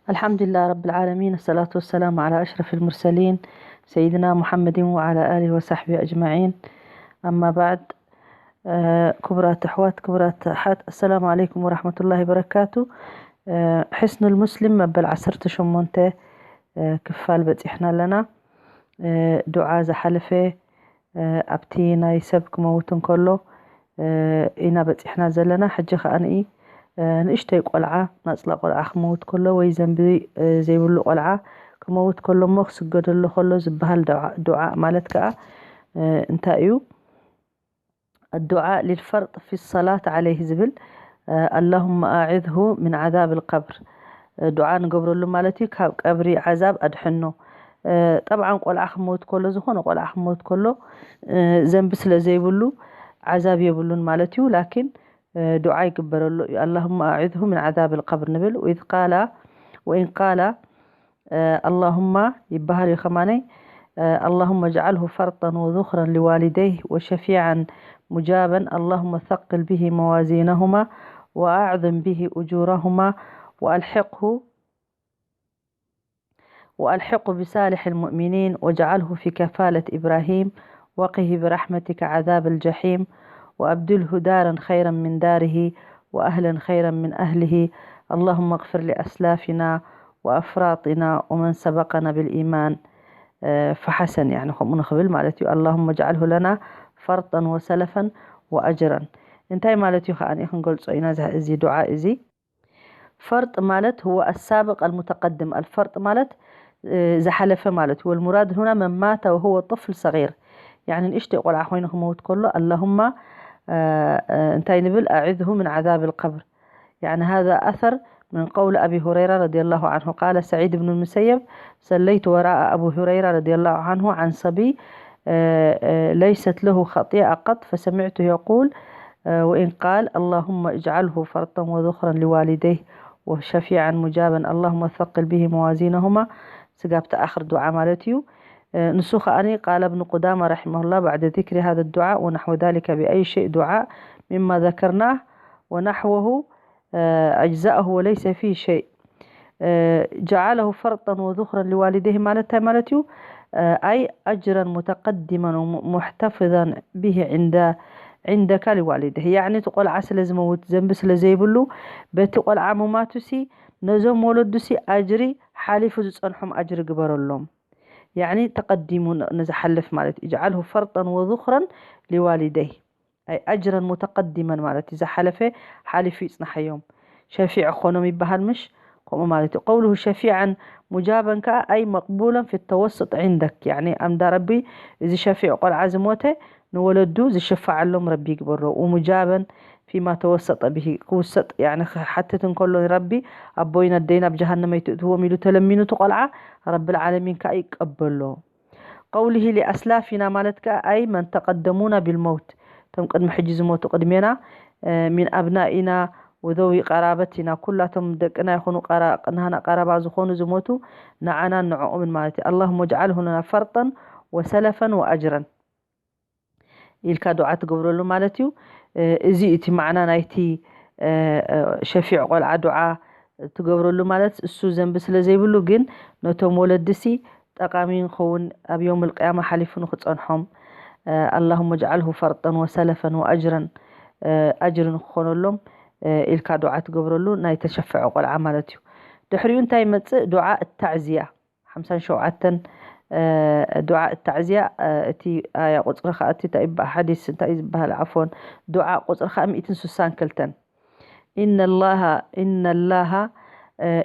الحمد لله رب العالمين، الصلاة والسلام على أشرف المرسلين سيدنا محمد وعلى آله وصحبه أجمعين. أما بعد، ክቡራት ኣሕዋት፣ ክቡራት ኣሓት፣ ኣሰላሙ ዓለይኩም ወራሕመቱላሂ ወበረካቱ። ሕስኑል ሙስሊም መበል ዓሰርተ ሸሞንተ ክፋል በፂሕና ኣለና። ዱዓ ዝሓለፈ ኣብቲ ናይ ሰብ ክመውት እንከሎ ኢና በፂሕና ዘለና። ሕጂ ከዓኒ ንእሽተይ ቆልዓ፣ ናፅላ ቆልዓ ክመውት ከሎ ወይ ዘንቢ ዘይብሉ ቆልዓ ክመውት ከሎ እሞ ክስገደሉ ከሎ ዝበሃል ዱዓ ማለት ከዓ እንታይ እዩ? الدعاء للفرط في الصلاة عليه ዝብል اللهم أعذه من عذاب القبر ዱዓ ንገብረሉ ማለት እዩ። ካብ ቀብሪ ዓዛብ ኣድሕኖ። ጠብዓን ቆልዓ ክመውት ከሎ፣ ዝኾነ ቆልዓ ክመውት ከሎ ዘንቢ ስለ ዘይብሉ ዓዛብ የብሉን ማለት እዩ። ላኪን ዱዓ ይግበረሉ እዩ። اللهم أعذه من عذاب القبر ንብል። وإذ قال وإن قال اللهم ይበሃል እዩ ከማነይ اللهم اجعله فرطا وذخرا لوالديه وشفيعا مجابا اللهم ثقل به موازينهما وأعظم به أجورهما وألحقه وألحقه بصالح المؤمنين واجعله في كفالة إبراهيم وقه برحمتك عذاب الجحيم وأبدله دارا خيرا من داره وأهلا خيرا من أهله اللهم اغفر لأسلافنا وأفراطنا ومن سبقنا بالإيمان فحسن يعني ከምኡ ንኽብል ማለት እዩ። اللهم اجعله لنا فرطا وسلفا وأجرا እንታይ ማለት እዩ ከዓ ክንገልጾ ኢና እዚ ዱዓ እዚ። فرط ማለት هو السابق المتقدم الفرط ማለት ዝሓለፈ ማለት እዩ። والمراد هنا من مات وهو طفل صغير يعني ንእሽተይ ቆልዓ ኮይኑ ክመውት ከሎ اللهم እንታይ ንብል أعذه من عذاب القبر يعني هذا أثر من قول أبي هريرة رضي الله عنه قال سعيد بن المسيب صليت وراء أبو هريرة رضي الله عنه عن صبي ليست له خطيئة قط فسمعته يقول وإن قال اللهم اجعله فرطا وذخرا لوالديه وشفيعا مجابا اللهم ثقل به موازينهما ስጋብ ተኣኽር ዱዓ ማለት እዩ። ንሱ ከዓኒ قال ابن قدامة رحمه الله بعد ذكر هذا الدعاء ونحو ذلك بأي شيء دعاء مما ذكرناه ونحوه أجزأه وليس فيه شيء جعله فرطا وذخرا لوالديه ማለት እንታይ ማለት እዩ? أي أجرا متقدما ومحتفظا به عند عندك لوالديه يعني እቲ ቆልዓ ስለ ዝመውት ዘንቢ ስለ ዘይብሉ በቲ ቆልዓ ምማቱሲ ነዞም ወለዱሲ ኣጅሪ ሓሊፉ ዝፀንሖም ኣጅሪ ግበረሎም። يعني ተቀዲሙ ንዝሓልፍ ማለት እዩ። اجعله فرطا وذخرا لوالديه أي أجرا متقدما ማለት እዩ። ዝሓለፈ ሓሊፉ ይፅናሓዮም። ሸፊዕ ክኾኖም ይበሃል ምሽ? ከምኡ ማለት እዩ። قوله شفيعا مجابا ከዓ أي مقبولا في التوسط عندك يعني ኣምዳ ረቢ እዚ ሸፊዕ ቆልዓ ዝሞተ ንወለዱ ዝሽፈዓሎም ረቢ ይግበሮ። ومجابا فيما توسط به ክውሰጥ يعني ክሓትት እንከሎ ረቢ ኣቦይን ኣደይን ኣብ ጀሃነም ኣይትእትዎም ኢሉ ተለሚኑ እቲ ቆልዓ ረብል ዓለሚን ከዓ ይቀበሎ። قوله لأسلافنا ማለት ከዓ أي من تقدمونا بالموت እቶም ቅድሚ ሕጂ ዝሞቱ ቅድሜና من أبنائنا وذوي قرابتنا ኩላቶም ደቅና ይኹኑ ናህና ቀረባ ዝኾኑ ዝሞቱ ንዓናን ንዕኦምን ማለት እዩ። اللهم اجعله لنا فرطا وسلفا وأجرا ኢልካ ዱዓ ትገብረሉ ማለት እዩ። እዚ እቲ ማዕና ናይቲ ሸፊዕ ቆልዓ ዱዓ ትገብረሉ ማለት እሱ ዘንቢ ስለ ዘይብሉ ግን ነቶም ወለድሲ ጠቃሚ ንኸውን ኣብ የውም ልቅያማ ሓሊፉ ንክፀንሖም اللهم اجعله فرطا وسلفا وأجرا ኣጅሪ ንክኾነሎም ኢልካ ዱዓ ትገብረሉ ናይ ተሸፈዐ ቆልዓ ማለት እዩ። ድሕሪኡ እንታይ ይመፅእ? ዱዓ እታዕዝያ ሓምሳን ሸውዓተን ዱዓ እታዕዝያ እቲ ኣያ ቁፅሪ ከዓ እቲ እንታይ ይበሃል ሓዲስ እንታይ እዩ ዝበሃል ዓፎን ዱዓ ቁፅሪ ከዓ ሚእትን ስሳን ክልተን إن الله إن الله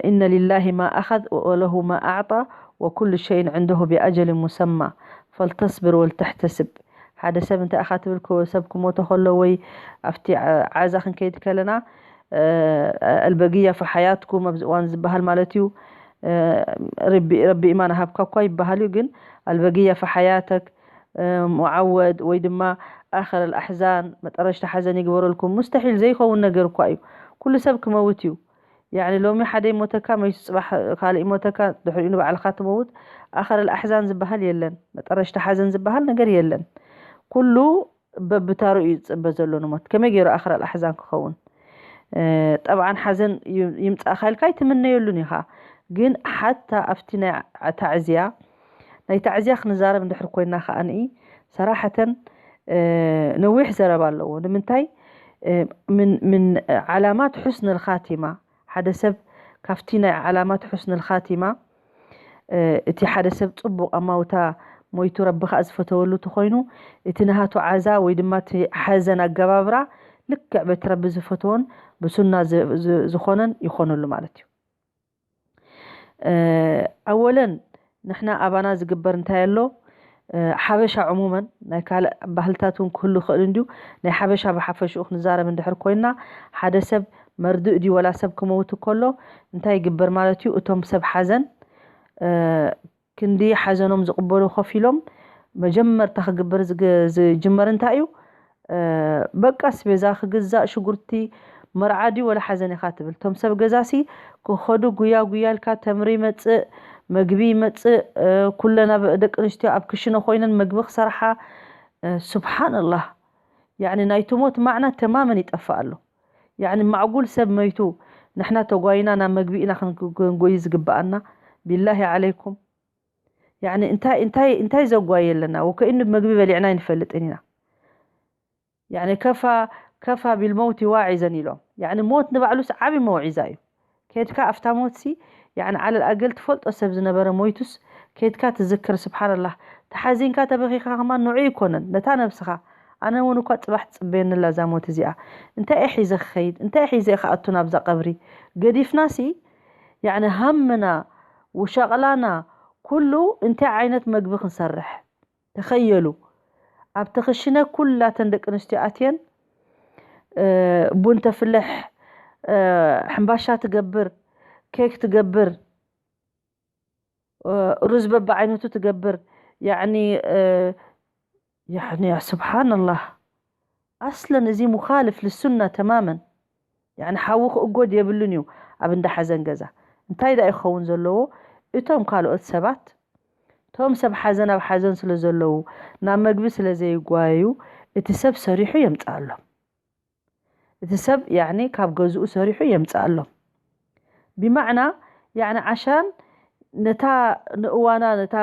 إن لله ما أخذ وله ما أعطى وكل شيء عنده بأجل مسمى فلتصبر ولتحتسب ሓደ ሰብ እንታይ ኢኻ ትብል ሰብ ክሞቶ ከሎ ወይ ኣብቲ ዓዛ ክንከይድ ከለና البقية في حياتكم ኣብዚ እዋን ዝበሃል ማለት እዩ። ረቢ ኢማን ሃብካ እኳ ይበሃል እዩ ግን البقية في حياتك معود ወይ ድማ آخر الأحزان መጠረሽታ ሓዘን ይግበረልኩም ሙስተሒል ዘይኸውን ነገር እኳ እዩ። ኩሉ ሰብ ክመውት እዩ። ያኒ ሎሚ ሓደ ይሞተካ መይቱ ፅባሕ ካልእ ይሞተካ ድሕሪኡ ንባዕልካ ትመውት። آخر الأحزان ዝበሃል የለን መጠረሽታ ሓዘን ዝበሃል ነገር የለን። ኩሉ በብታሩ እዩ ዝፅበ ዘሎ ንሞት ከመይ ገይሩ آخر الأحزان ክኸውን? ጠብዓን ሓዘን ይምፃእካ ኢልካ ኣይትምነየሉን ኢኻ። ግን ሓታ ኣብቲ ናይ ዓ-፣ ታዕዝያ፣ ናይ ታዕዝያ ክንዛረብ እንድሕር ኮይና ከኣ ንኢ ሰራሕተን፣ እ፣ ነዊሕ ዘረባ ኣለዎ። ንምንታይ? እ፣ ምን፣ ምን ዓላማት ሑስን ልኻቲማ፣ ሓደ ሰብ ካብቲ ናይ ዓላማት ሑስን ልኻቲማ፣ እ፣ እቲ ሓደ ሰብ ጽቡቕ ኣማውታ ሞይቱ ረቢ ከኣ ዝፈተወሉ ተኾይኑ፣ እቲ ናሃቱ ዓዛ ወይ ድማ እቲ ሓዘን ኣገባብራ ልክዕ በቲ ረቢ ዝፈተዎን ብሱና ዝ-፣ ዝ-፣ ዝኾነን ይኾነሉ ማለት እዩ። እ፣ ኣወለን ንሕና ኣባና ዝግበር እንታይ ኣሎ? እ፣ ሓበሻ ዕሙመን ናይ ካልእ ባህልታት እውን ክህሉ ይኽእል እንድዩ። ናይ ሓበሻ ብሓፈሽኡ ክንዛረብ እንድሕር ኮይና፣ ሓደ ሰብ መርድእ ድዩ ወላ ሰብ ክመውት ከሎ እንታይ ይግበር ማለት እዩ? እቶም ሰብ ሓዘን፣ እ፣ ክንዲ ሓዘኖም ዝቕበሉ ኮፍ ኢሎም፣ መጀመርታ ክግበር ዝግ-፣ ዝጅመር እንታይ እዩ? እ፣ በቃ ኣስቤዛ ክግዛእ፣ ሽጉርቲ፣ መርዓ ድዩ ወላ ሓዘን ኢኻ ትብል። እቶም ሰብ ገዛሲ ክኸዱ ጉያ ጉያ ኢልካ፣ ተምሪ ይመጽእ፣ መግቢ ይመጽእ፣ እ፣ ኩለን ኣብ ደቂ ኣንስትዮ ኣብ ክሽነ ኮይነን መግቢ ክሰርሓ፣ እ፣ ሱብሓንላህ። ያዕኒ ናይቲ ሞት ማዕና ተማመን ይጠፍእ ኣሎ። ያዕኒ ማዕጉል ሰብ መይቱ ንሕና ተጓይና ናብ መግቢ ኢና ክን-፣ ክንጎይ ዝግብኣና? ቢላሂ ዓለይኩም። ያዕኒ እንታይ፣ እንታይ፣ እንታይ ዘጓይ ኣለና? ወከኢኑ መግቢ በሊዕና ኣይንፈልጥን ኢና። ያዕኒ ከፋ፣ ከፋ ቢልመውቲ ዋዒዘን ኢሎም። ያዕኒ ሞት ንባዕሉስ ዓቢ መውዒዛ እዩ። ከድካ ኣብታ ሞትሲ፣ ያዕኒ ዓለል ኣገል ትፈልጦ ሰብ ዝነበረ ሞይቱስ ከድካ ትዝክር፣ ስብሓንላህ። ተሓዚንካ ተበኺኻ ከማን ንዑ ይኮነን፣ ነታ ነብስኻ። ኣነ እውን እኳ ጽባሕ ትጽበየኒ ኣላ እዛ ሞት እዚኣ። እንታይ እየ ሒዘ ክኸይድ? እንታይ እየ ሒዘ ክኣቱ ናብዛ ቀብሪ? ገዲፍናሲ፣ ያዕኒ ሃምና፣ ውሸቕላና፣ ኩሉ እንታይ ዓይነት መግቢ ክንሰርሕ? ተኸየሉ። ኣብቲ ክሽነ ኩላተን ደቂ ኣንስትዮ ኣትየን፣ እ፣ ቡን ተፍልሕ፣ እ፣ ሕምባሻ ትገብር፣ ኬክ ትገብር፣ እ፣ ሩዝ በብዓይነቱ ትገብር። ያዕኒ፣ እ፣ ያዕኒ፣ ያ ስብሓንላህ። ኣስለን እዚ ሙኻልፍ ልሱና ተማመን። ያዕኒ ሓዊ ክእጎድ የብሉን እዩ ኣብ እንዳ ሓዘን ገዛ። እንታይ ደኣ እዩ ክኸውን ዘለዎ? እቶም ካልኦት ሰባት፣ እቶም ሰብ ሓዘን ኣብ ሓዘን ስለ ዘለዉ፣ ናብ መግቢ ስለ ዘይጓየዩ፣ እቲ ሰብ ሰሪሑ የምጽኣሎም። እቲ ሰብ፣ ያዕኒ፣ ካብ ገዝኡ ሰሪሑ የምጽኣሎም። ቢማዕና፣ ያዕኒ፣ ዓሻን ነታ ንእዋና፣ ነታ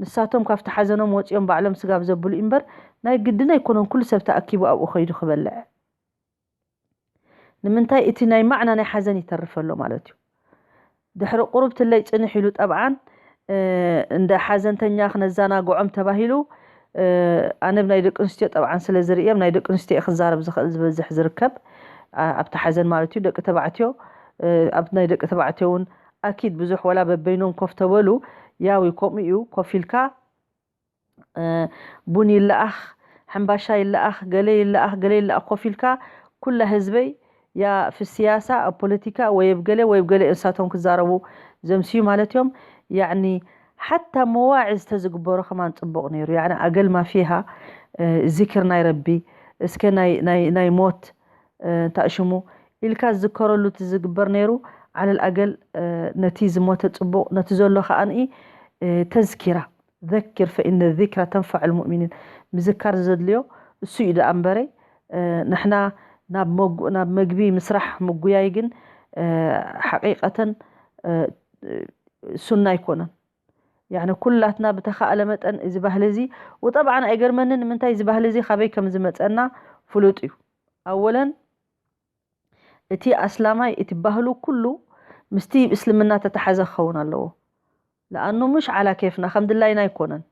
ንሳቶም ካብቲ ሓዘኖም ወጺኦም ባዕሎም ስጋብ ዘብሉ እምበር፣ ናይ ግድን ኣይኮነን ኩሉ ሰብ ተኣኪቡ ኣብኡ ከይዱ ክበልዕ። ንምንታይ? እቲ ናይ ማዕና ናይ ሓዘን ይተርፍ ኣሎ ማለት እዩ። ድሕሪ ቁሩብ ትለይ ጽንሕ ኢሉ ጠብዓን፣ እ፣ እንደ ሓዘንተኛ ክነዘናግዖም ተባሂሉ፣ እ፣ ኣነ ብናይ ደቂ ኣንስትዮ ጠብዓን ስለ ዝርእዮም፣ ናይ ደቂ ኣንስትዮ እየ ክዛረብ ዝኽእል ዝበዝሕ ዝርከብ፣ ኣ-፣ ኣብቲ ሓዘን ማለት እዩ። ደቂ ተባዕትዮ፣ እ፣ ኣብ ናይ ደቂ ተባዕትዮ እውን ኣኪድ ብዙሕ ወላ በበይኖም ኮፍ ተበሉ፣ ያው ከምኡ እዩ፣ ኮፍ ኢልካ እ፣ ቡን ይለኣኽ፣ ሕምባሻ ይለኣኽ፣ ገለ ይለኣኽ፣ ገለ ይለኣኽ፣ ኮፍ ኢልካ ኩላ ህዝበይ ያ ፊ ስያሳ፣ ኣብ ፖለቲካ ወይ ኣብ ገለ ወይ ኣብ ገለ እዮም ንሳቶም ክዛረቡ ዘምስዩ ማለት እዮም። ያዕኒ ሓታ መዋዕዝ ተዝግበሮ ከማን ጽቡቕ ነይሩ። ያዕኒ ኣገል ማፊሃ፣ እ፣ ዚክር ናይ ረቢ፣ እስከ ናይ፣ ናይ፣ ናይ ሞት፣ እ፣ እንታይ ሽሙ ኢልካ ዝዝከረሉ እቲ ዝግበር ነይሩ። ዓለል ኣገል፣ እ፣ ነቲ ዝሞተ ጽቡቕ፣ ነቲ ዘሎ ከኣ ንኢ፣ እ፣ ተዝኪራ። ዘኪር ፈኢነ ዚክራ ተንፈዑል ሙእሚኒን። ምዝካር ዘድልዮ እሱ እዩ ደኣ እምበረ፣ እ፣ ንሕና ናብ መጉ-፣ ናብ መግቢ ምስራሕ ምጉያይ ግን፣ እ፣ ሓቂቀተን፣ እ፣ ሱና ኣይኮነን። ያዕኒ ኩላትና ብተኻእለ መጠን እዚ ባህሊ እዚ፣ ወጠብዓን ኣይገርመንን፣ ንምንታይ እዚ ባህሊ እዚ ካበይ ከም ዝመጸና ፍሉጥ እዩ። ኣወለን እቲ ኣስላማይ፣ እቲ ባህሉ ኩሉ ምስቲ እስልምና ተተሓዘ ክኸውን ኣለዎ። ለኣኑ ምሽ ዓላ ኬፍና፣ ከም ድላይና ኣይኮነን።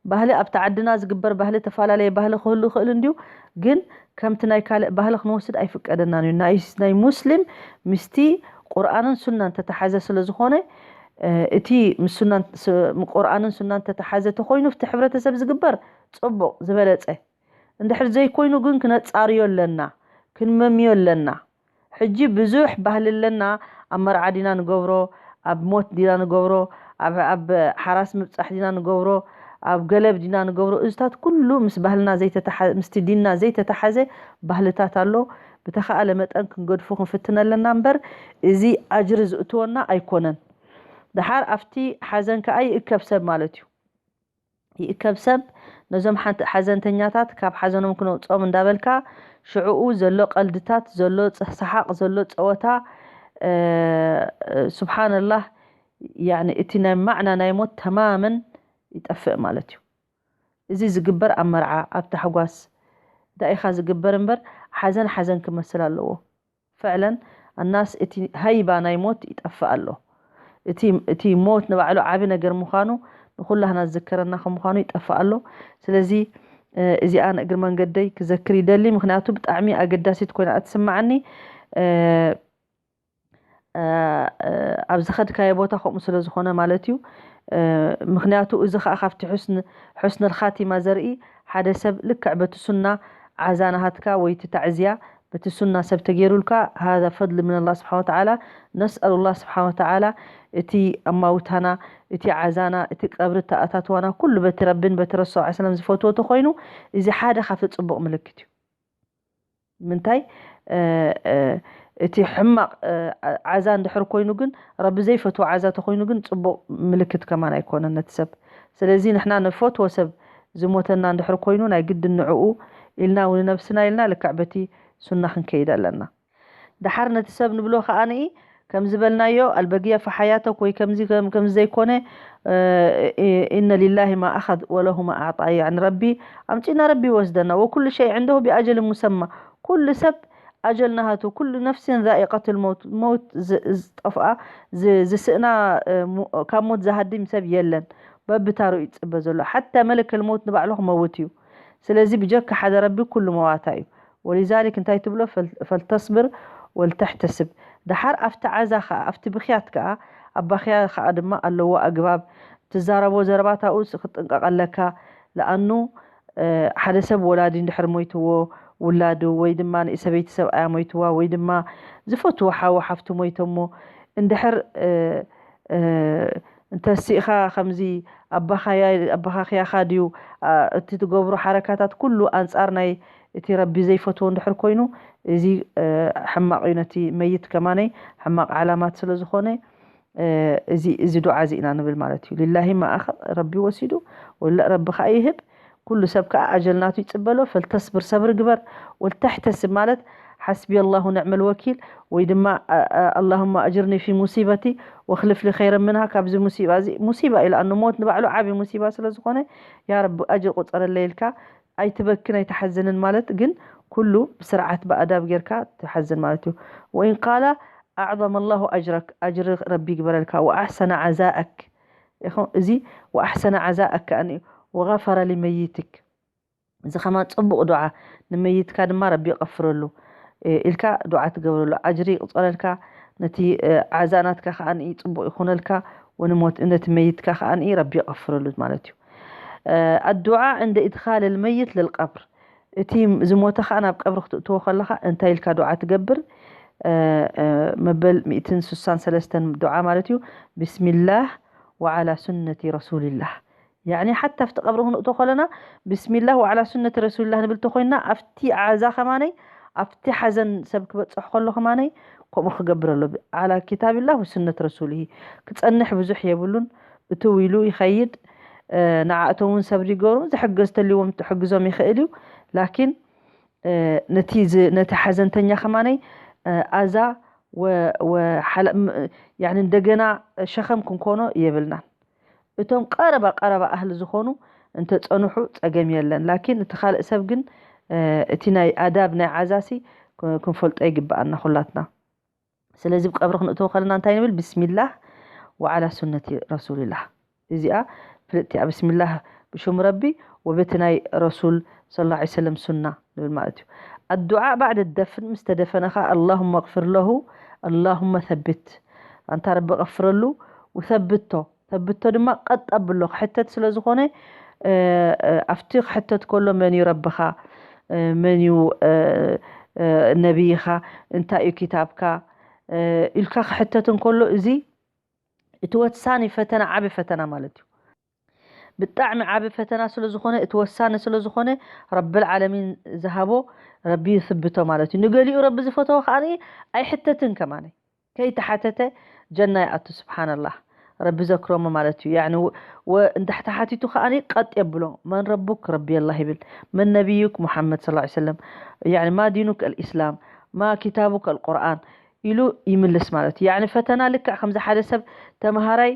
ባህሊ ኣብቲ ዓድና ዝግበር ባህሊ ተፈላለየ ባህሊ ክህሉ ይኽእል እንድዩ፣ ግን ከምቲ ናይ ካልእ ባህሊ ክንወስድ ኣይፍቀደናን እዩ። ናይ፣ ናይ ሙስሊም ምስቲ ቁርኣንን ሱናን ተተሓዘ ስለ ዝኾነ፣ እ፣ እቲ ምስ ሱናን፣ ስ-፣ ቁርኣንን ሱናን ተተሓዘ ተኾይኑ፣ ኣብቲ ሕብረተሰብ ዝግበር ጽቡቕ፣ ዝበለጸ። እንድሕር ዘይኮይኑ ግን ክነጻርዮ ኣለና፣ ክንመምዮ ኣለና። ሕጂ ብዙሕ ባህሊ ኣለና፣ ኣብ መርዓ ዲና ንገብሮ፣ ኣብ ሞት ዲና ንገብሮ፣ ኣብ፣ ኣብ ሓራስ ምብጻሕ ዲና ንገብሮ፣ ኣብ ገለብ ዲና ንገብሮ። እዚታት ኩሉ ምስ ባህልና ዘይተተሓ-፣ ምስቲ ዲንና ዘይተተሓዘ ባህልታት ኣሎ። ብተኻእለ መጠን ክንገድፎ ክንፍትን ኣለና እምበር፣ እዚ ኣጅሪ ዝእትወና ኣይኮነን። ደሓር ኣብቲ ሓዘን ከኣ ይእከብ ሰብ ማለት እዩ። ይእከብ ሰብ ነዞም ሓንት-፣ ሓዘንተኛታት ካብ ሓዘኖም ክነውጽኦም እንዳበልካ፣ ሽዕኡ ዘሎ ቀልድታት፣ ዘሎ ጽ-፣ ሰሓቕ፣ ዘሎ ጸወታ፣ እ፣ ሱብሓነላህ፣ ያኒ እቲ ናይ ማዕና ናይ ሞት ተማመን ይጠፍእ ማለት እዩ። እዚ ዝግበር ኣብ መርዓ፣ ኣብ ታሕጓስ ዳኢኻ ዝግበር እምበር ሓዘን ሓዘን ክመስል ኣለዎ። ፍዕለን ኣናስ እቲ ሃይባ ናይ ሞት ይጠፍእ ኣሎ። እቲ ሞት ንባዕሉ ዓቢ ነገር ምዃኑ ንኹላህና ዝዝከረና ከም ምዃኑ ይጠፍእ ኣሎ። ስለዚ እዚኣ ንእግሪ መንገደይ ክዘክር ይደሊ፣ ምክንያቱ ብጣዕሚ ኣገዳሲት ኮይና እትስምዓኒ። ኣብ ዝኸድካዮ ቦታ ከምኡ ስለ ዝኾነ ማለት እዩ። ምክንያቱ እዚ ከዓ ካብቲ ሕስን ልኻቲማ ዘርኢ ሓደ ሰብ ልክዕ በቲ ሱና ዓዛ ናሃትካ ወይ እቲ ታዕዝያ በቲ ሱና ሰብ ተገይሩልካ ሃذا ፈድል ምን ኣላህ ስብሓን ወተዓላ። ነስኣሉ ላህ ስብሓን ወተዓላ እቲ ኣማውታና፣ እቲ ዓዛና፣ እቲ ቀብሪ ተኣታትዋና ኩሉ በቲ ረቢን በቲ ረሱል ሰለም ዝፈትዎ ተኮይኑ እዚ ሓደ ካብቲ ፅቡቕ ምልክት እዩ። ምንታይ እቲ ሕማቕ ዓዛ እንድሕር ኮይኑ ግን ረቢ ዘይፈትዎ ዓዛ ተኮይኑ ግን ፅቡቕ ምልክት ከማን ኣይኮነን ነቲ ሰብ። ስለዚ ንሕና ንፈትዎ ሰብ ዝሞተና እንድሕር ኮይኑ ናይ ግድን ንዕኡ ኢልና ንነብስና ኢልና ልክዕ በቲ ሱና ክንከይድ ኣለና። ደሓር ነቲ ሰብ ንብሎ ከኣ ንኢ ከም ዝበልናዮ ኣልበግያ ፈሓያተክ ወይ ከምዚ ከም- ከምዚ ዘይኮነ። ኢነ ሊላሂ ማ ኣኸዝ ወለሁ ማ ኣዕጣ። ያኒ ረቢ ኣምፂና ረቢ ይወስደና። ወኩሉ ሸይ ዕንደሁ ቢኣጀል ሙሰማ። ኩሉ ሰብ ኣጀል ናሃቱ። ኩሉ ነፍሲን ዛኢቀት ልመውት። መውት ዝ- ዝጠፍኣ ዝ- ዝስእና እ፣ ሙ- ካብ ሞት ዝሃድም ሰብ የለን። በብታሩ ይፅበ ዘሎ ሓታ መለከል መውት ንባዕሉ ክመውት እዩ። ስለዚ ብጀካ ሓደ ረቢ ኩሉ መዋታ እዩ። ወሊዛሊክ እንታይ ትብሎ ፈልተስብር ወልተሕተስብ። ደሓር ኣብቲ ዓዛ ከዓ ኣብቲ ብክያት ከዓ ኣባክያ ከዓ ድማ ኣለዎ ኣግባብ። ትዛረቦ ዘረባታኡ ክትጥንቀቕ ኣለካ። ለኣኑ ሓደ ሰብ ወላዲ እንድሕር ሞይትዎ ውላዱ ወይ ድማ ንእሰበይቲ ሰብኣያ ሞይትዋ ወይ ድማ ዝፈትዎ ሓዊ ሓፍቱ ሞይቶሞ እንድሕር እንተስኢኻ ከምዚ ኣባኻያ ኣባኻኽያኻ ድዩ እቲ ትገብሮ ሓረካታት ኩሉ ኣንፃር ናይ እቲ ረቢ ዘይፈትዎ እንድሕር ኮይኑ እዚ ሕማቕ እዩ። ነቲ መይት ከማነይ ሕማቕ ዓላማት ስለ ዝኾነ እዚ እዚ ዱዓ እዚ ኢና ንብል ማለት እዩ። ሊላሂ ማኣኸ ረቢ ወሲዱ ወላ ረቢ ከዓ ይህብ። ኩሉ ሰብ ከዓ ኣጀል ናቱ ይፅበሎ። ፈልተስብር ሰብሪ ግበር። ወልተሕተስብ ማለት ሓስቢ ኣላሁ ንዕመል ወኪል ወይ ድማ ኣላሁማ ኣጅርኒ ፊ ሙሲበቲ ወክልፍ ሊ ኸይረ ምንሃ። ካብዚ ሙሲባ እዚ ሙሲባ ኢሉ ኣኑ ሞት ንባዕሉ ዓብዪ ሙሲባ ስለ ዝኾነ ያ ረቢ ኣጅር ቁፀረለይ ኢልካ ኣይትበክን ኣይትሓዝንን ማለት ግን ኩሉ ብስርዓት ብኣዳብ ጌርካ ትሓዝን ማለት እዩ። ወኢን ቃላ ኣዕظመ ላሁ ኣጅረክ ኣጅሪ ረቢ ይግበረልካ። ወኣሕሰነ ዓዛእክ እዚ ወኣሕሰነ ዓዛእክ ከኣ ወغፈረ ሊመይትክ እዚ ከማን ፅቡቕ ዱዓ ንመይትካ ድማ ረቢ ይቐፍረሉ ኢልካ ዱዓ ትገብረሉ ኣጅሪ ይቕፀረልካ። ነቲ ዓዛ ናትካ ከዓ ፅቡቕ ይኹነልካ። ወንሞት ነቲ መይትካ ከዓ ረቢ ይቐፍረሉ ማለት እዩ። ኣዱዓ ዕንደ ኢድኻል ልመይት ልልቀብር እቲ ዝሞተ ከዓ ናብ ቀብሪ ክትእትዎ ከለካ እንታይ ኢልካ ዱዓ ትገብር? መበል ሚእትን ስሳን ሰለስተን ዱዓ ማለት እዩ። ብስሚላህ ወዓላ ሱነቲ ረሱልላህ ያኒ ሓታ ኣብቲ ቀብሪ ክንእቶ ከለና ብስሚላህ ወዓላ ሱነት ረሱልላህ ንብል ተኮይንና ኣብቲ ዓዛ ከማነይ ኣብቲ ሓዘን ሰብ ክበፅሕ ከሎ ከማነይ ከምኡ ክገብር ኣሎ። ዓላ ኪታብላህ ወሱነት ረሱልሂ ክፀንሕ ብዙሕ የብሉን። እትው ኢሉ ይኸይድ። ንዓእቶም እውን ሰብሪ ይገብሩ ዝሕገዝ ተልዎም ትሕግዞም ይኽእል እዩ። ላኪን ነቲ ዝ- ነቲ ሓዘንተኛ ከማነይ ኣዛ ወ- ወ- ሓላ- ም- ያኒ እንደገና ሸኸም ክንኮኖ የብልናን። እቶም ቀረባ ቀረባ ኣህሊ ዝኾኑ እንተፀንሑ ፀገም የለን። ላኪን እቲ ካልእ ሰብ ግን እቲ ናይ ኣዳብ ናይ ዓዛሲ ክንፈልጦ ይግበኣና ኩላትና። ስለዚ ብቀብሪ ክንእትዎ ከለና እንታይ ንብል? ብስሚላህ ወዓላ ሱነቲ ረሱልላህ። እዚኣ ፍልጥቲ እያ። ብስሚላህ ብሽም ረቢ ወበቲ ናይ ረሱል ሰለላሁ ዐለይሂ ወሰለም ሱና ንብል ማለት እዩ። ኣዱዓ ባዕደ ደፍን ምስ ተደፈነ ኸዓ ኣላሁመ ኣግፍር ለሁ ኣላሁመ ሰብት ኣንታ ረቢ ቀፍረሉ ውሰብቶ ሰብቶ ድማ ቀጥ ኣብሎ ክሕተት ስለ ዝኾነ ኣብቲ ክሕተት ከሎ መን እዩ ረብኻ መን እዩ ነብይኻ እንታይ እዩ ኪታብካ ኢልካ ክሕተት እንከሎ እዚ እቲ ወሳኒ ፈተና ዓቢ ፈተና ማለት እዩ። ብጣዕሚ ዓቢ ፈተና ስለ ዝኾነ እቲ ወሳኒ ስለ ዝኾነ ረብል ዓለሚን ዝሃቦ ረቢ ይስብቶ ማለት እዩ። ንገሊኡ ረቢ ዝፈተዎ ከዓ ኣይሕተትን ከማነ ከይተሓተተ ጀና ይኣቱ። ስብሓንላህ ረቢ ዘክሮሞ ማለት እዩ። ያኒ ወ- ወ- እንድሕተሓቲቱ ከዓ ቀጥ የብሎ። መን ረቡክ ረቢ ኣላህ ይብል። መን ነቢዩክ ሙሓመድ ሰለላሁ ዐለይሂ ወሰለም። ያኒ ማ ዲኑክ ኣልኢስላም ማ ኪታቡክ ኣልቁርኣን። ኢሉ ይምልስ ማለት እዩ። ያዕኒ ፈተና ልክዕ ከምዚ ሓደ ሰብ ተምሃራይ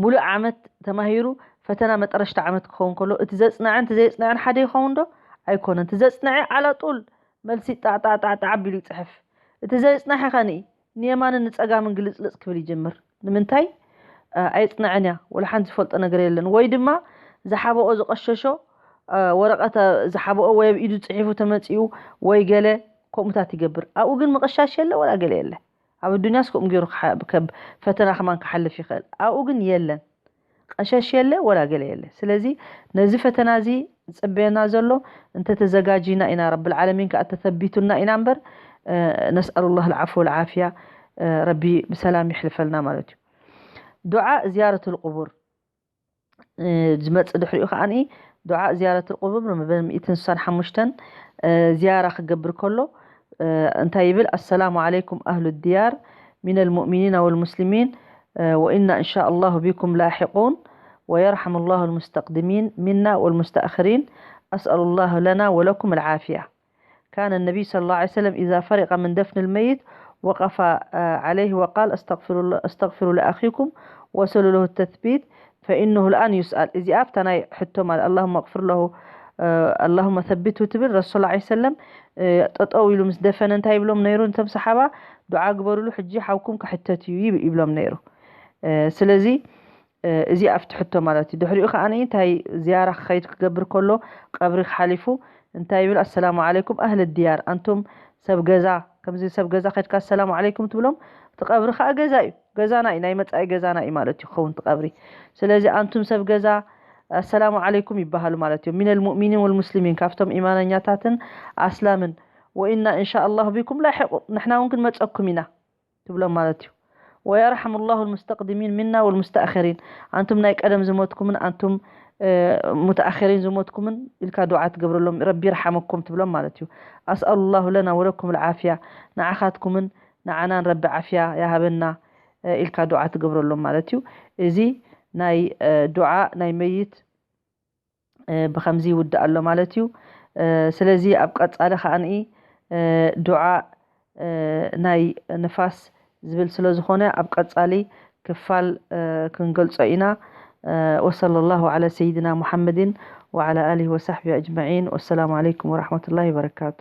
ሙሉእ ዓመት ተማሂሩ ፈተና መጠረሽታ ዓመት ክኸውን ከሎ እቲ ዘጽንዐን እቲ ዘየጽንዐን ሓደ ይኸውን ዶ? ኣይኮነን። እቲ ዘጽንዐ ዓላጡል መልሲ ጣዕጣዕጣዕጣዕ ኣቢሉ ይጽሕፍ። እቲ ዘየጽንሐ ኸንኢ ንየማንን ንጸጋምን ግልጽልጽ ክብል ይጅምር። ንምንታይ? ኣይጽንዐን እያ። ወላ ሓንቲ ዝፈልጦ ነገር የለን። ወይ ድማ ዝሓበኦ ዝቐሸሾ ወረቐት ዝሓበኦ ወይ ኣብ ኢዱ ጽሒፉ ተመጺኡ ወይ ገለ ከምኡታት ይገብር። ኣብኡ ግን ምቕሻሽ የለ ወላ ገለ የለ። ኣብ ኣዱንያስ ከምኡ ገይሩ ፈተና ከማን ክሓልፍ ይኽእል። ኣብኡ ግን የለን። ቀሸሽ የለ ወላ ገለ የለ። ስለዚ ነዚ ፈተና እዚ ዝጽበየና ዘሎ እንተተዘጋጂና ኢና፣ ረብል ዓለሚን ከኣ ተተቢቱና ኢና እምበር ነስኣሉ ላህ ልዓፎ ወልዓፍያ፣ ረቢ ብሰላም ይሕልፈልና ማለት እዩ። ዱዓ ዝያረት ልቁቡር ዝመጽእ ድሕሪኡ ከዓኒ ዱዓ ዝያረት ልቁቡር መበል ሚእትን ስሳን ሓሙሽተን ዝያራ ክገብር ከሎ እንታይ ይብል? ኣሰላሙ ዓለይኩም ኣህሉ ድያር ሚን ልሙእሚኒና ወልሙስሊሚን ወኢና እንሻ ኣላሁ ቢኩም ላሒቁን ወየርሐሙ ላሁ ልሙስተቅድሚን ሚና ወልሙስተእኽሪን ኣስኣሉ ላሁ ለና ወለኩም ልዓፍያ። كان النبي صلى الله عليه وسلم إذا فرغ من دفن الميت وقف عليه وقال استغفروا الله استغفروا لأخيكم وسلوا له التثبيت فإنه الآن يسأل። እዚኣ ኣብታ ናይ ሕቶ ማለት اللهم اغفر له اللهم ثبته ትብል ረሱል ላ ሰለም ጠጠው ኢሉ ምስ ደፈነ እንታይ ይብሎም ነይሩ? ነቶም ሰሓባ ዱዓ ግበሩሉ ሕጂ ሓውኩም ክሕተት እዩ ይብሎም ነይሩ። ስለዚ እዚ ኣብቲ ሕቶ ማለት እዩ። ድሕሪኡ ከዓ እንታይ ዝያራ ክኸይድ ክገብር ከሎ ቀብሪ ሓሊፉ እንታይ ይብል? ኣሰላሙ ዓለይኩም ኣህል ድያር፣ ኣንቱም ሰብ ገዛ። ከምዚ ሰብ ገዛ ከድካ ኣሰላሙ ዓለይኩም ትብሎም። እቲ ቀብሪ ከዓ ገዛ እዩ፣ ገዛና እዩ፣ ናይ መፃኢ ገዛና እዩ ማለት እዩ ክኸውን እቲ ቀብሪ። ስለዚ ኣንቱም ሰብ ገዛ ኣሰላሙ ዓለይኩም ይበሃሉ ማለት እዮም። ሚነል ሙእሚኒን ወልሙስሊሚን፣ ካብቶም ኢማነኛታትን ኣስላምን። ወኢና እንሻ ኣላሁ ቢኩም ላሒቁ፣ ንሕና እውን ክንመፀኩም ኢና ትብሎም ማለት እዩ። ወየርሐሙ ላሁ ልሙስተቅድሚን ሚና ወልሙስተኣኸሪን፣ ኣንቱም ናይ ቀደም ዝሞትኩምን ኣንቱም ሙተኣኸሪን ዝሞትኩምን ኢልካ ዱዓ ትገብረሎም፣ ረቢ ይርሓመኩም ትብሎም ማለት እዩ። ኣስኣሉ ላሁ ለና ወለኩም ልዓፍያ፣ ንዓኻትኩምን ንዓናን ረቢ ዓፍያ ያሃበና ኢልካ ዱዓ ትገብረሎም ማለት እዩ። እዚ ናይ ዱዓ ናይ መይት ብኸምዚ ይውዳእ ኣሎ ማለት እዩ። ስለዚ ኣብ ቀጻሊ ከዓኒ ዱዓ ናይ ንፋስ ዝብል ስለ ዝኾነ ኣብ ቀጻሊ ክፋል ክንገልጾ ኢና። ወሰለ ላሁ ዓላ ሰይድና ሙሓመድን ወዓላ ኣሊሂ ወሳሕቢሂ ኣጅመዒን። ወሰላሙ ዓለይኩም ወራሕመቱላሂ ወበረካቱ።